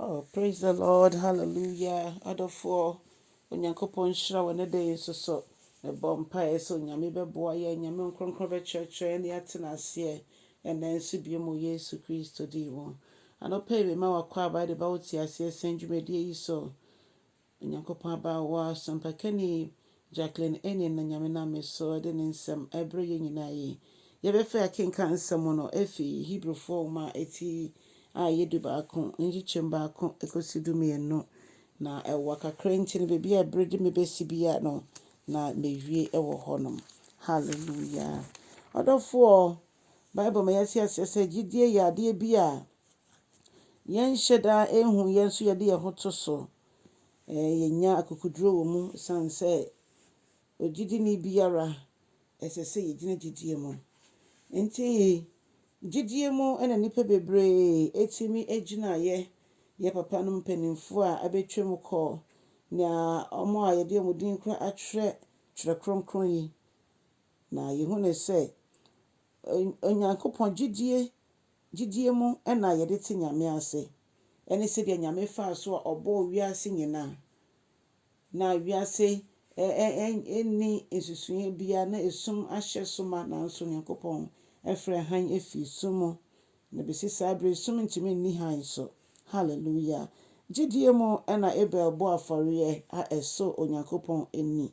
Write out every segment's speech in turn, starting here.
Oh, praise the Lord, hallelujah. Adɔfoɔ, Onyankopɔn nhyira wɔ ne da yi nso so. Mebɔ mpaeɛ sɛ Onyame bɛboa yɛn, Nyame nkronkron bɛkyerɛkyerɛ yɛn na yɛatena aseɛ ɛnnɛ nso bio mu Yesu Kristo din mu. Anɔpa yi mema wakɔ aba de ba wo te aseɛ sɛn dwumadie yi so. Onyankopɔn abaawa ɔsɛmpakani Jacqueline Enin na Nyame nam me so de ne nsɛm ɛbrɛ yɛn nyinaa yi. Yɛbɛfa akenka nsɛm no efi Hebrewfoɔ nwoma eti a ɛyɛ 11 nkyekyɛm 1 ekosi 12 na ɛwɔ kakra nti no baabi a ɛbere de me bɛsi bia no na mewie ɛwɔ hɔnom. Hallelujah. Ɔdɔfoɔ, Bible ma yɛte aseɛ sɛ gyidie yɛ adeɛ bi a yɛnhyɛ da ehu yɛn nso yɛde yɛn ho to so. Yɛnya akokoduro wɔ mu san sɛ ogyidini biara ɛsɛ sɛ yɛgyina gyidie mu. Nti gyidie mu ɛna nnipa bebree etimi egyinaeɛ. Yɛ papa no mpanimfoɔ a abɛtwam kɔ nea ɔmo a yɛde ɔmo din kora atwerɛ Twerɛ Kronkron yi. Na yɛhu ne sɛ Onyankopɔn gyidie mu ɛna yɛde te Nyame ase. Ɛne sɛdeɛ Nyame faa so a ɔbɔɔ wiase nyinaa. Na wiase ɛnni nsusuiɛ biara na esum ahyɛ so ma, nanso Onyankopɔn ɛfrɛ hann efi sum mu. Na besi saa bere sum ntumi nni hann so. Hallelujah. Gyidie mu ɛna Abel bɔ afɔreɛ a ɛsɔ Onyankopɔn ani.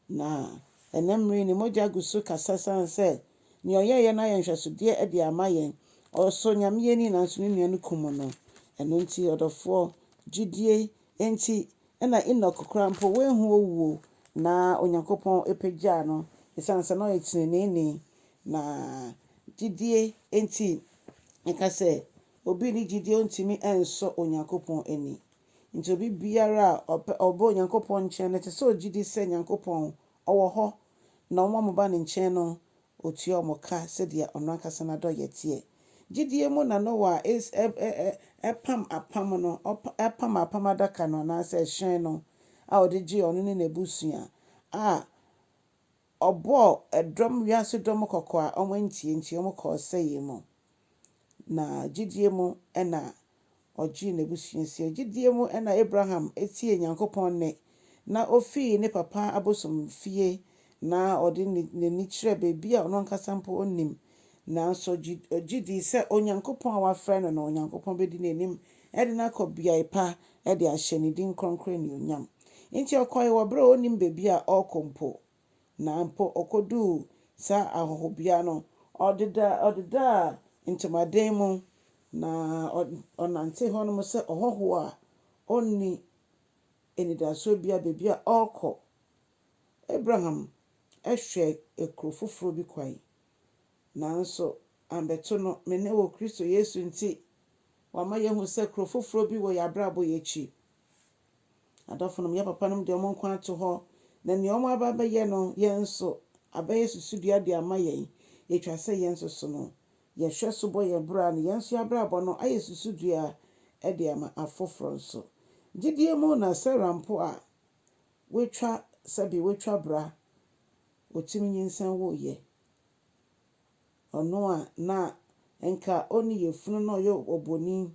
Na ɛnɛ mmere ne mogya gu so kasa san sɛ nea ɔyɛeɛ no ayɛ nhwɛsodeɛ de ama yɛn. Ɔsɔ Nyame ani nanso ne nua no kum no. Ɛno nti ɔdɔfoɔ, gyidie nti ɛna Enoch koraa mpo wanhu owuo na Onyankopɔn apagyaa no ɛsiane sɛ na ɔyɛ teneneeni. Na gyidie nti nka sɛ obi ne gyidie ntumi nsɔ Onyankopɔn ani. Nti obi biara a ɔpɛ ɔbɛ Onyankopɔn nkyɛn no, ɛte sɛ ogye di sɛ Nyankopɔn ɔwɔ hɔ na wɔn a wɔba ne nkyɛn no, otua wɔn ka sɛdeɛ ɔno ankasa n'adɔyɛ teɛ. Gyidie mu na Noa es ɛ ɛ ɛpam apam no, ɛpam apam adaka no anaasɛ ɛhyɛn no a ɔde gyee ɔno ne n'abusua a ɔbɔɔ ɛdɔm wiase dɔm kɔkɔ a wɔn ntie nti wɔn kɔɔ sɛeɛ mu. Na gyidie mu ɛna ɔgyee n'abusua sie. Gyidie mu ɛna Abraham etie Nyankopɔn nne na ofii ne papa abosomfie na ɔde n'ani kyerɛ baabi a ɔno ankasa mpo onim. Nanso ɔgye di sɛ Onyankopɔn a wafrɛ no no, Onyankopɔn bɛdi n'anim ɛde no akɔ beae pa ɛde ahyɛ ne din kronkron anuonyam. Nti ɔkɔe wɔ bere a onim baabi a ɔrekɔ mpo. Na mpo ɔkɔduu saa ahɔhobea no, ɔdedaa ntomadan mu na ɔnante hɔnom sɛ ɔhɔhoɔ a ɔnni anidasoɔ biara baabi a ɔrekɔ. Abraham ɛhwɛ ekuro foforɔ bi kwan. Nanso ambɛto no me ne wɔ Kristo Yesu nti, wama yɛhu sɛ kuro foforɔ bi wɔ yɛn abrabɔ yi akyi. Adɔfonom, yɛn papanom de wɔn nkwa ato hɔ na nea wɔn aba abɛyɛ no, yɛn nso abɛyɛ susudua de ama yɛn. Yɛtwa sɛ yɛn nso so no, yɛhwɛ so bɔ yɛn bra no, yɛn nso abrabɔ no ayɛ susudua de ama afoforɔ nso. Gyidie mu na Sarah mpo a watwa sɛbi watwa bra, otumi nyinsɛn woeɛ. Ɔno a na nka ɔnni yafunu na ɔyɛ ɔbɔni,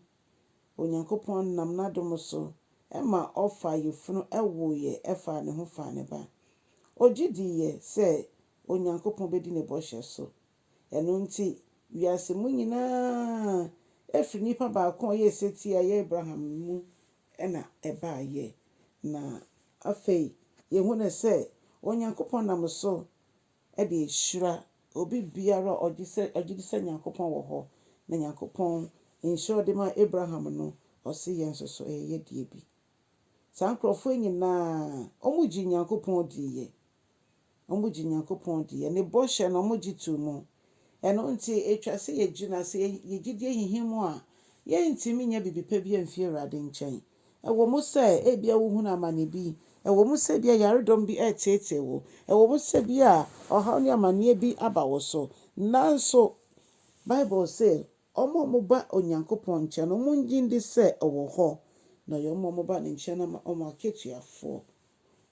Onyankopɔn nam n'adom so ɛma ɔfa yafunu ɛwoeɛ ɛfaa ne ho faa ne ba. Ogye diiɛ sɛ Onyankopɔn bɛdi ne bɔhyɛ so. Ɛno nti wiase mu nyinaa efiri nipa baako a ɔyɛ setie a ɛyɛ Abraham mu ɛna ɛbaayɛ. Na afei yɛhu ne sɛ Onyankopɔn nam so ɛde ahyira obi biara a ɔgye di sɛ Nyankopɔn wɔ hɔ. Na Nyankopɔn nhyira a ɔde maa Abraham no, ɔse yɛn nso so ɛyɛ yɛn deɛ bi. Saa nkurɔfoɔ yi nyinaa, wɔgye Nyankopɔn diiɛ. Wɔgye Nyankopɔn diiɛ. Ne bɔhyɛ no, wɔgye too mu. Ɛno nti, etwa sɛ yɛgyina sɛ yɛn gyidie hinhim mu a, yɛntumi nyɛ biribi pa bi amfi Awurade nkyɛn. Ɛwɔ mu sɛ ebia wohunu amane bi, ɛwɔ mu sɛ ebia yaredɔm bi ɛreteetee wo, ɛwɔ mu sɛ ebia ɔhaw ne amanneɛ bi aba wo so, nanso Bible sɛ wɔn a wɔba Onyankopɔn nkyɛn no, wɔnnye nni sɛ ɔwɔ hɔ, na ɔyɛ wɔn a wɔba ne nkyɛn no ma wɔn akatuafoɔ.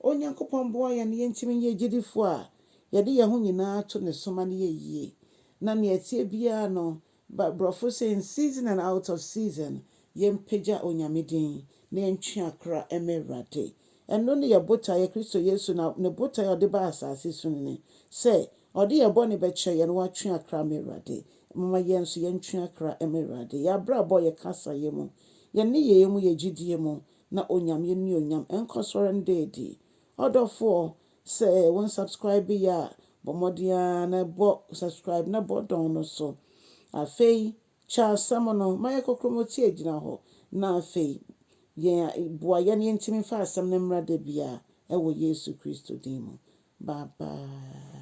Onyankopɔn boa yɛn na yɛntumi nyɛ gyidifoɔ a yɛde yɛn ho nyinaa to ne so ma no yɛ yie. Na nea ɛteɛ biara no, Borɔfo sɛ in season and out of season, Yɛmpagya Onyame din na yɛntwe akra mma Awurade. Ɛno ne yɛn botaeɛ, Kristo Yesu na ne botaeɛ a ɔde baa asase so no ne sɛ ɔde yɛn bɔne bɛkyɛ yɛn na watwe akra ama Awurade. Momma yɛn nso yɛntwe akra mma Awurade. Yɛn abrabɔ, yɛn kasaeɛ mu, yɛn nneyɛeɛ mu, yɛn gyidie mu, na Onyame anuonyam nkɔ so ara nda adi. Ɔdɔfoɔ, sɛ wo nsubscribe yɛ a, bɔ mmɔden ara na bɔ subscribe na bɔ dɔn no so. Afei, kyɛ asɛm no ma yɛ kokromoti agyina hɔ, na afei yɛn boa yɛn yɛntumi mfa asɛm no mmra da biara ɛwɔ Yesu Kristo din mu. Bye bye.